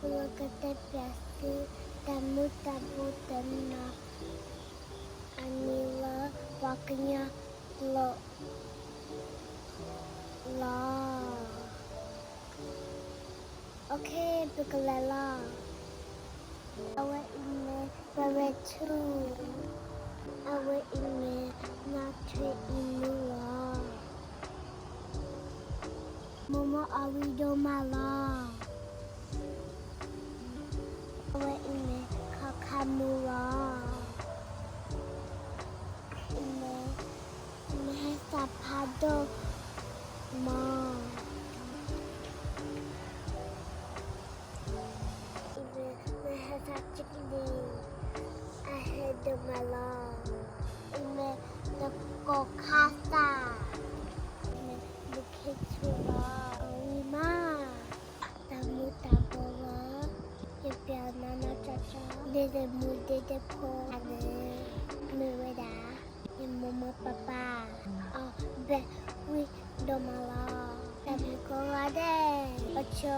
ပကတဲပၠးသုတၢ်မူၤတၢ်ဘှီးတနီၤ, အမံၤလၢ ပှၤကညီကျိာ်လီၤ. အိၣ်ခ့ ပကလဲၤလီၤ. အဝဲအံၤမ့ၢ် ပဝဲထူ, အဝဲအံၤမ့ၢ် နီၢ်ထွံၣ်အံၤမူလီၤ. မိၢ်မိၢ်အီၣ်ဝံၤဒိၣ်မးလီၤ. အဝဲအံၤမ့ၢ် ခီခါမူလီၤ. အံၤမ့ၢ် မဟဲစးဖးဒိၣ်မး, အံၤမ့ၢ် မဟဲစးကံဒံ, အဟဲဒိၣ်မးလီၤ. အံၤမ့ၢ် တကိးခါသၣ်, အံၤမ့ၢ် ဒုးခ့ဆူၣ်လီၤ. အီၣ်ဝံၤမး တၢ်မူၤတၢ်ဘှီးလီၤ. ယပျဲနီၢ်နီၢ်ကၠီကၠီ, ဒ့ဒ့မူဒ့ဒ့ဖိန့ၣ် မ့ၢ်ဝဲဒၣ် ယမိၢ်မိၢ်ပၢ်ပၢ် အီၣ်ဘဲဝံၤဒိၣ်မးလီၤ. တၢ်မုၢ်ကိးဂၤဒဲး အိၣ်ဆိ